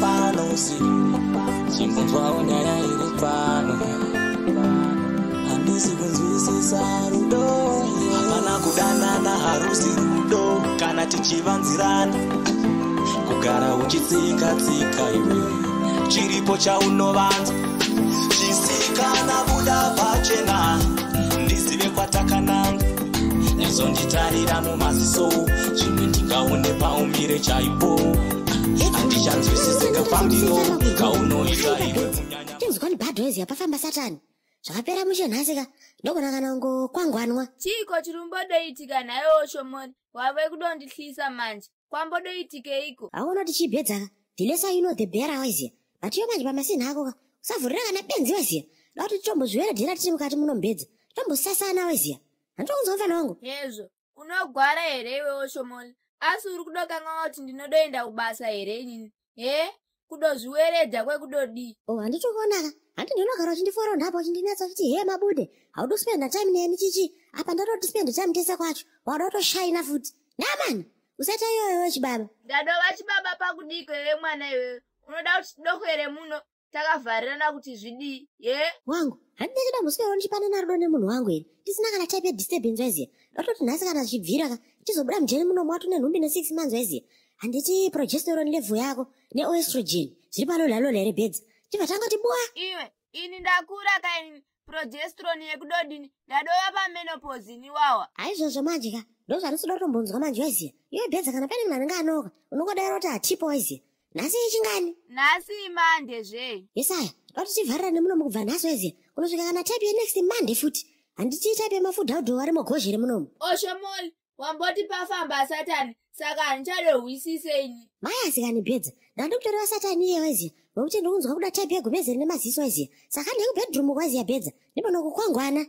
pano si chimbonzwawo nyaya iri pano. Handisi kunzwisisa rudo. Hapana kudanana, harusi rudo kana tichivanzirana. Kugara uchitsika tsika iwe, chiripo chaunovanza. Chisikana, buda pachena ndizive kwatakananga. Nyazonditarira mumaziso, zvimwe ndingaone paumire chaipo. Handichanzwisise kafambiro kaunoita iwe kunyanya. Tinzwa ni bad ways yapafamba satani. Zvakapera mushe nhasi ka, ndogona kana kungokwangwanwa. Chiko chirumbodoitika nhayewo Shomori? Wave kudondihlisa manje, kwambodoitikeiko? Hauna kuti chibhedza ka, the lesser you know the better, waiziya. But iyo manje pamasini ako ka, usavhurira kana benzi, waiziya. Da kuti tombozviveredhera tiri mukati muno mubhedza, tombosasana, waiziya. Handitokunzwa, mufana wangu. Hezvo, unogwara here iwewo Shomori? Asi uri kudokanganwa kuti ndinodoenda kubasa here inini? He, kudozviweredha kwekudodii? Oh, handitokuonaka. Handi ndinogara uchindifora ndapo, uchindinetsa uchiti he mabude, haudi kuspenda time neni chichi. Apa ndatoti spend time tese kwacho, wada kutoshaina futi. Namani, usaita iyoyo chibaba. Ndadova chibaba pakudiko iwe mwana iwewe? Unoda kuti tidokwere muno takavharirana kuti zvidii, ye? Wangu, handina chidamboswero ndichipanana rudo nemunhu wangu here tisina kana type yedisturbance, waiziya. Datoti nhasi kana zvichibvira ka, tizobuda mujeni muno mwatu nenhumbi ne6 months, waiziya. Handiti progesterone level yako neoestrogen zviri palolalola here bedzi? Tibva tangoti bwa. Iwe, ini ndakura kaini. Progesterone yekudodini? Ndadova pamenopause ini wawa. Haizvozvo manje ka, ndozvandisida kutombonzwa manje, waiziya. Iwe bhedza, kana pane munhu anenge anoka, unongodaira kuti hatipo, waiziya. Nhasi ichingani? Nhasi iMonday zvei. Yesaya, dati tivharirane munomu kubva nhasi, waiziya, kunosvika kana type yenext Monday futi. Handiti type yemafudhaudho ari mugozhere munomu? Oshomoli, wamboti pafamba satani, saka handichadohwisise ini. Mai asikani bhedza, ndandikutoreva satani iye, waiziya, wekuti ndikunzwa kuda type yegumezeri nemaziso, waiziya. Saka ndekubedroom, waiziya bhedza, ndimbonokukwangwana.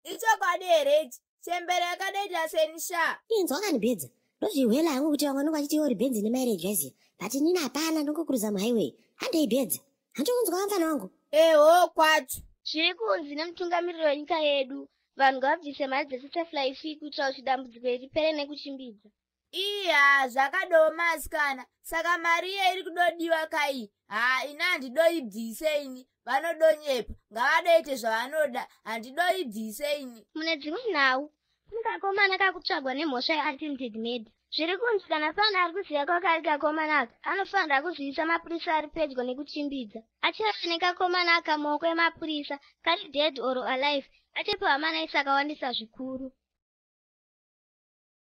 Ichokwadi here ichi? Chembere yakadoita seni sha. Inzwa kani bhedza, ndozvihwela hangu kuti vamwe vanonge vachiti uri bhenzi nemileage, waiziya, but inini hapana, ndongokuruza muhighway. Handei bhedza, handikunzwa mufana wangu. Eho kwacho. Zviri kunzi nemutungamiriri wenyika yedu, vanhu ngavabvise mari dzesatellite fee kuitira kuti dambudziko iri ripere nekuchimbidza. Iya, zvakadoma asikana. Saka mari iye iri kudodiwa kai? Ha, ini handidoibvise ini. Vanodonyepa, ngavadoite zvavanoda, handidoibvise ini. Mune dzimwe nhau, kune kakomana kakutsvagwa nemhosva yeattempted murder. Zviri kunzi kana pane ari kuziva kwakari kakomana aka, anofanira kuzivisa mapurisa ari pedyo nekuchimbidza. Achava nekakomana aka mumaoko emapurisa kari dead or alive, achapiwa manaisi akawandisa zvikuru.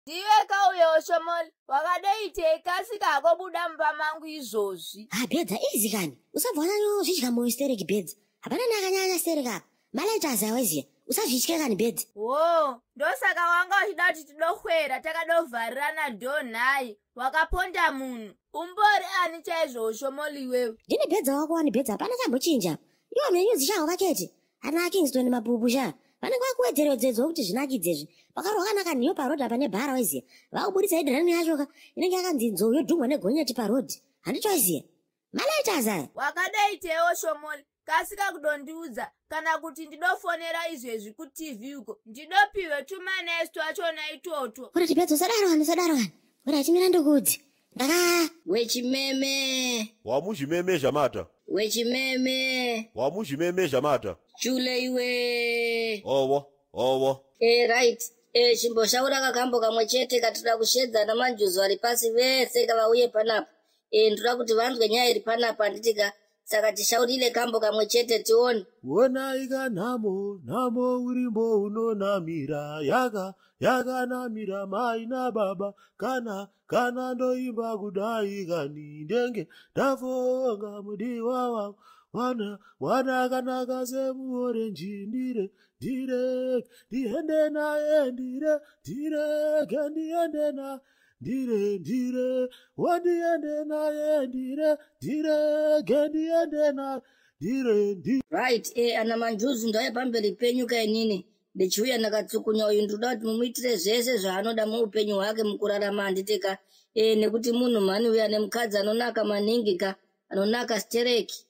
Ndiwe kauyewo Shomoli, wakadoitei? Kasika hakobuda mumba mangu izvozvi. Ha bhedza, izi kani, usabva wanyanyozvidya moyo stereki bhedza. Hapana neakanyanya stereki apa, malaiters awaiziya. Usazvitye kani bhedza. Ho, ndosaka wanga uchida kuti tidohwera takadovharirana dho nhai. Wakaponda munhu, umbori ani chaizvo Shomoli iwewe? Ndine bhedza wako wani bhedza, hapana chambochinja apa. Iwo nenyuzi chawo kakete ana Kingston Mapupu sha, vanenge vakuwedzeredzedzwa kuti zvinakidzezvi. Pakarwa kana kanhiyo parodhi apa nebhara, waiziya, vakuburitsa idrani yacho ka, inenge yakanzi nzou yodhungwa negonyeti parodhi. Handiti waiziya malaiters aya? Wakadoitewo Shomoli, kasika kudondiudza kana kuti ndidofonera izvezvi kuTV uko, ndidopiwe tumanesi twachona itwotwo. Uri bhedza, usadaro wani, usadaro wani. Uri achimira, ndokudzi ndaka Wechimeme. Wamuzvimeme zvamata. Wechimeme. Wamuzvimeme zvamata. Chule iwe. Owo owo. Right, chimboshaura kakambo kamwe chete katinoda kushedzana manjuzu ari pasi vese kavauye panapa. Ndoda kuti vanzwe nyaya iri panapa, handitika? Saka tishaurire kambo kamwe chete tione. Wonai kanhamo, nhamo urimbo unonamira, yaka yakanamira mai nababa. Kana ndoimba kudai kani, ndenge ndafonga mudiwa wangu. Mwana mwana akanaka semuorenji, ndire ndire ndiende naye, ndire ndirege ndiende na ndire ndire wandiende naye, ndire ndirege ndiende naye, ndire ndi Right, ana manjuzu, ndauya pamberi penyu kainini ndichiuya ndakatsukunya uyu. Ndoda kuti mumuitire zvese zvaanoda muupenyu hwake mukurarama, handitika? Nekuti munhu mhani uya nemukadzi anonaka maningi ka, anonaka stereki.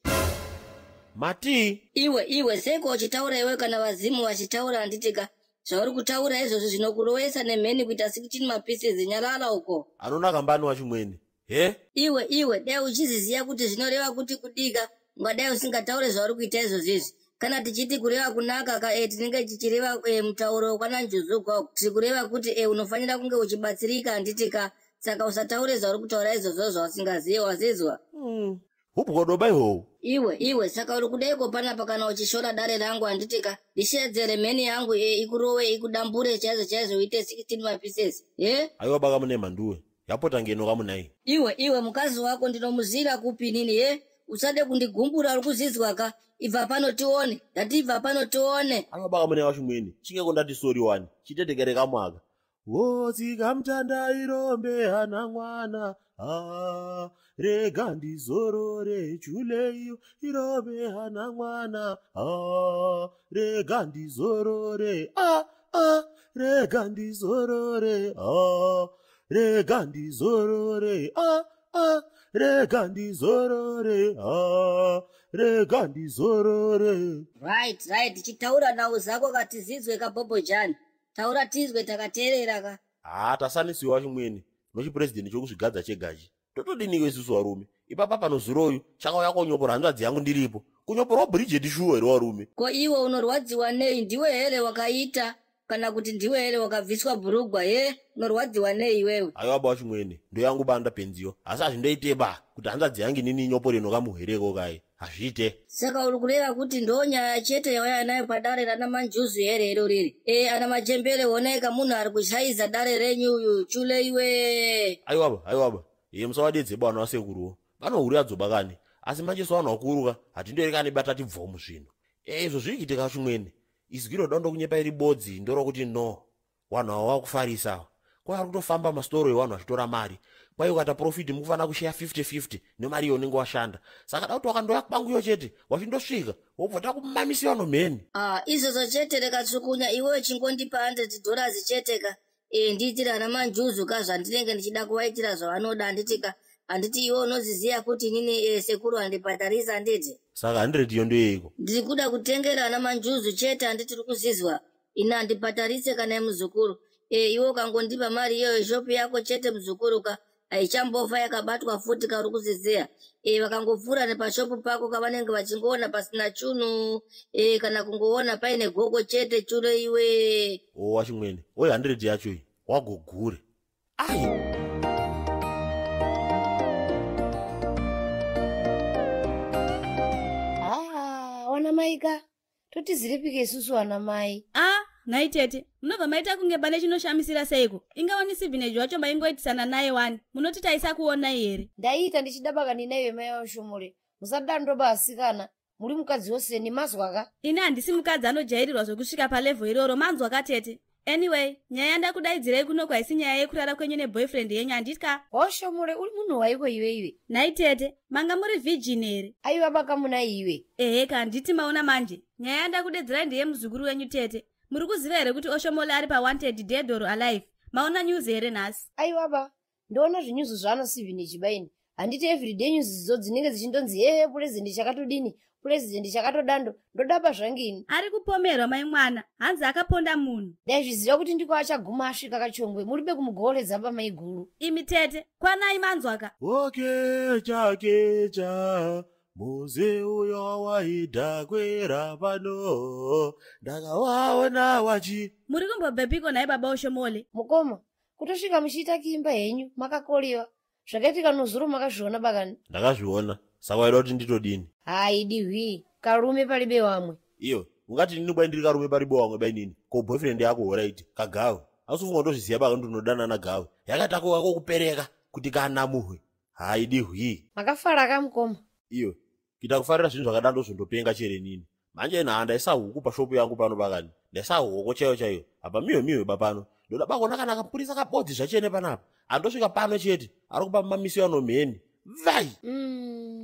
Mati. Iwe iwe, seko uchitaura iwe kana vazimu vachitaura, handitika? Zvauri kutaura izvozvo zvinokurovesa nemheni kuita 16 mapieces. Nyarara uko. Anonaka mbani wachimwene? He? Iwe iwe, dai uchiziziya kuti zvinoreva kuti kudika, ungadai usingataure zvauri kuita izvozvizvi. Kana tichiti kureva kunaka ka, tinenge tichireva mutauro kwananjuzuka, tiri kureva kuti unofanira kunge uchibatsirika, handiti ka? Saka usataure zvauri kutaura izvozvo zvausingazive, wazizwa? Hubwodoba ihohu. Iwe iwe, saka uri kudaiko panapa kana uchishora dare rangu, handiti ka? Ndishedzere mheni yangu ikurowe ikudambure chaizvo chaizvo uite 16 mapieces. He? Aiwa baka mune mhanduwe. Yapota ngeno kamunai. Iwe iwe, mukazi wako ndinomuzira kupi nini, he? Usade kundigumbura, uri kuzizwa ka? Ibva pano tione, ndati ibva pano tione. Aiwa baka mune wachimweni. Chingeko ndati sorry wani. Chitetekere kamwaka. Wotsika mutanda irombe hana mwana. Ah, rega ndizorore chuleiyo irombe hana mwana. Ah, rega ndizorore. Ah, ah, rega ndizorore. Ah, rega ndizorore. Ah, ah, rega ndizorore. Ah, rega ndizorore. Right, right, chitaura nhau zako katizizwe kabhobhojani. Taura tizwe takateerera ka. Haa, tasanisiwa chimweni nochipurezidendi chokuzvigadza chegachi. Totodiniko isusu varume ipapa pano zuroyu chakauya konyopora hanzvadzi yangu ndiripo. Kunyoporwa Bridget shuwa here varume? Ko iwe unorwadziwa nei? Ndiwe here wakaita kana kuti ndiwe here wakabviswa bhurugwa? Ye, unorwadziwa nei iwewe? Aiwa ba chimwene, ndoyangu banda penziyo, asi hazvindoite ba kuti hanzvadzi yangu inini inyopore nokamuhereko kai, hazviite. Saka uri kureva kuti ndo nyaya chete yauya nayo padare rana manjuzu here iro riri? Ana machembere, honai kamunhu ari kushaiza dare renyu uyu, chule iwe. Aiwaba, aiwaba, iye musawadedze bwana wasekuruwo vanohurira dzoba kani, asi manje sevanhu vakuruka hatindoerekani bata tibvomu zvino. Izvo zviri kuitika chimwene, izwi roda ndokunyepa iri bodzi ndorokuti no vanhu ava vakufarisa ava. Kwai ari kutofamba masitoro evanhu vachitora mari, kwai ukaita profit mukufanira kusheya 50-50 nemari iyo unenge washanda. Saka da kuti wakandoya kwanguyo chete wachindosvika wobva takumamisiwa nomheni. Ah, izvozvo chete rekatsukunya iwewe, chingondipa $100 chete ka. Ndiitire ana manjuzu ka zvandinenge ndichida kuvaitira zvavanoda, handiti ka? Handiti iwe unoziziya kuti inini sekuru handibhadharisa, handiti? Saka 100 iyo ndoyeiko? Ndiri kuda kutengera ana manjuzu chete, handiti uri kuzizwa? Ini handibhadharise kana muzukuru. Iwe ukangondipa mari iyoyo, shopu yako chete muzukuru ka haichambofa yakabatwa futi ka, uri kuziziya? Vakangopfuura nepashopu pako kavanenge vachingoona pasina chunu, kana kungoona paine goko chete, chure iwe. O wachimwene, oyi 100 yacho iyi wagogure ai. Haa, wana mai ka, totizirepike isusu wana mai? A, nhai tete, munobva maita kunge pane chinoshamisira seiko? Ingawani sibhineji wacho maingoitisana naye wani, munoti taisa kuonai here? Ndaiita ndichida ninaiwe mai vashomore, musadandoba asikana, muri mukadzi wose nemazwa ka. Ini handisi mukadzi anojairirwa zvokusvika palevho iroro, manzwa ka tete? Anyway, nyaya yandakudaidzirei kunoku haisi nyaya yekurara kwenyu neboyfriend yenyu, handitya. Washomore, uri munhu waiko iwe iwe? Nhai tete, manga muri virgin here? Aiwa bakamuna iwe. Eheka, handiti maona manje, nyaya yandakudaidzirai ndeyemuzukuru wenyu tete. Muri kuziva here kuti Oshomole ari pawanted dead or alive? Maona news here nhasi? Aiwa ba, ndoona zvinyuzu zvaana Steven chibaini, handiti everyday news dzo dzinenge dzichindonzi ee purezidendi chakatodini, purezidendi chakatodando, ndodaba zvangini. Ari kupomerwa mai mwana, hanzi akaponda munhu. Ndaizviziva kuti ndiko achaguma asvika kachongwe, muribe kumugohoredza bamaiguru. Imi tete, kwanai, manzwaka? Okecha kecha muzi uyo waidhakwera pano ndakawaona wachi. Muri kumbobvepiko nhai baba Oshomole? Mukoma, kutosvika muchiita kiimba henyu makakolewa, zvakaitika nozuro makazviona bakani? Ndakazviona, saka waida kuti nditodini? Haidi hwi karume palibe wamwe. Iyo ungati nini kwai ndiri karume paribe wamwe bainini? Ko boyfriend yako horaiti kagawe, ausifunga ndozviziva baka ndinodanana gawe yakatakoko kupereka kuti kana muhwe haidi hwi. Makafara ka mukoma? Iyo kuita kufarira zvinhu zvakadaro ndozvondopenga chere nini manje. Nhaa, ndaisa huku pashopu yangu pano pakani, ndaisa hoko chaiyo chaiyo apa miwe miwe bapano, ndoda bakona kana kapurisa kabodzi zvachene panapa andosvika pano chete ari kupa mamiso anomheni vai.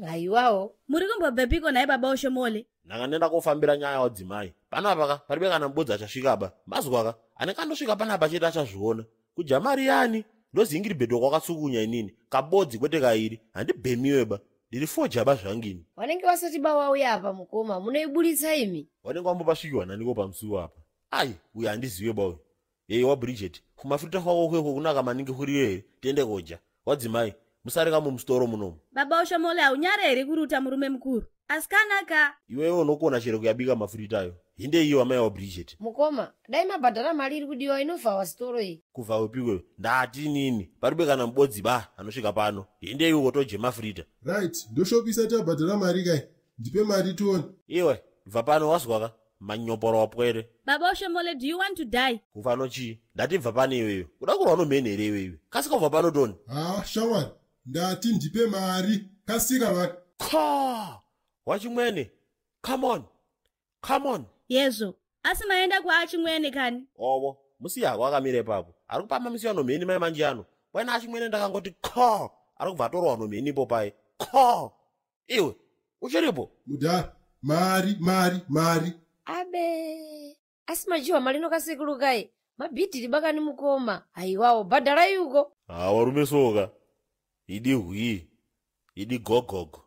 Haiwawo. Muri kumbobvepiko nhai baba Oshomole? Ndanga ndenda kofambira nyaya wadzimai panapa ka, paribe kana mubodzi achasvika ba, mazwa ka? Anenge andosvika panapa chete achazviona kudya mari yani, ndozingiri bhedho kwakatsukunya inini kabodzi kwete kairi, handibhemiwe ba, ndiri foja ba zvangini. Vanenge vasati bawauya apa mukoma, munoiburitsa imi. Vanenge vambopasvikiwa naniko pamusuwo apa? Ai, uyu handiziwe ba uyu. Yei waBridget, kumafirita kwako kweko kunaka maningi, kuriyo here? Tiende kodya wadzimai. Musare kamo musitoro munomu. Baba Oshomole, haunyare here kuruta murume mukuru? Asikana ka. Iwewe unokona chero kuyabika mafurita ayo. Hinde iyo amai waBridget. Mukoma, dai mabhadhara mari iri kudiwa inovhawa sitoro iyi. Kubva upikwe ndati nini paribe kana mubodzi ba anosvika pano. Hinde iwe kotoje mafurita. Right, ndoshopisa tabhadhara mari kai. Ndipe mari tione. Iwe bva pano wazwaka manyoporo wapwere. Baba Oshomole, do you want to die? Kufa nochii? Ndati bva pano iwewe. Kuda kurwa nomheni here iwewe? Kasika kubva pano toni. Ha, shamwari, ndati ndipe mari. Kasika mari. Ka! Wachimwene. Come on. Come on. Yezvo, asi maenda kwaachimwene kani? Owo, musiya akamira ipapo. Ari kupamba misiya nomheni mai manje ano. Kwaina achimwene ndakangoti ka. Ari kubva atorwa nomheni ipo pai. Ka! Iwe, uchiripo? Mudhara, mari, mari, mari. Abe, asi machiwa mari nokasekuru kai. Mabhidhiri bakani mukoma. Haiwawo, bhadharai uko. Ha, warume soka. Idi hwii. Idi gogogo.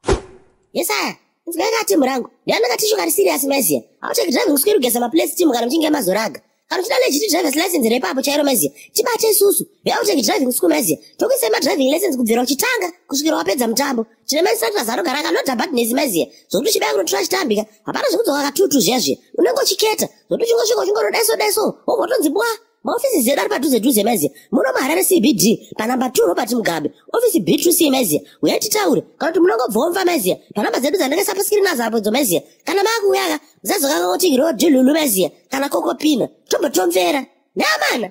Yesaya, inzwai ka timu rangu. Ndiani katishu kari serious maiziya. Auteki driving school kugeza maplace timu kana muchinge mazoraga. Kana uchida legit driver's license repapo chairo maiziya. Tibate isusu. Veauteki driving school maiziya. Tokuisai madriving lessons kubvira uchitanga kusvikira wapedza mutambo. Tine mainstructors anogara akalodha badness maiziya. Zvokuti uchibaya kunotora chitambika. Hapana zvekudzoka katutu zviya zviya. Unenge uchiketa. Zvokuti uchingosvika uchingono daiso. Wobva watonzi bwa. Maofisi edu ari padhuze dhuze maiziya. Muno muHarare CBD panamba 2 Robert Mugabe, ofisi B2C maiziya. Uyai titaure kana kuti munongobvomva maiziya panhamba dzedu dzandakaisa paskirini nadzo apo idzo maiziya. Kana maakuyaka musazokanganwa kuti rodhilulu maiziya kana kokopina tombotomvera neamana.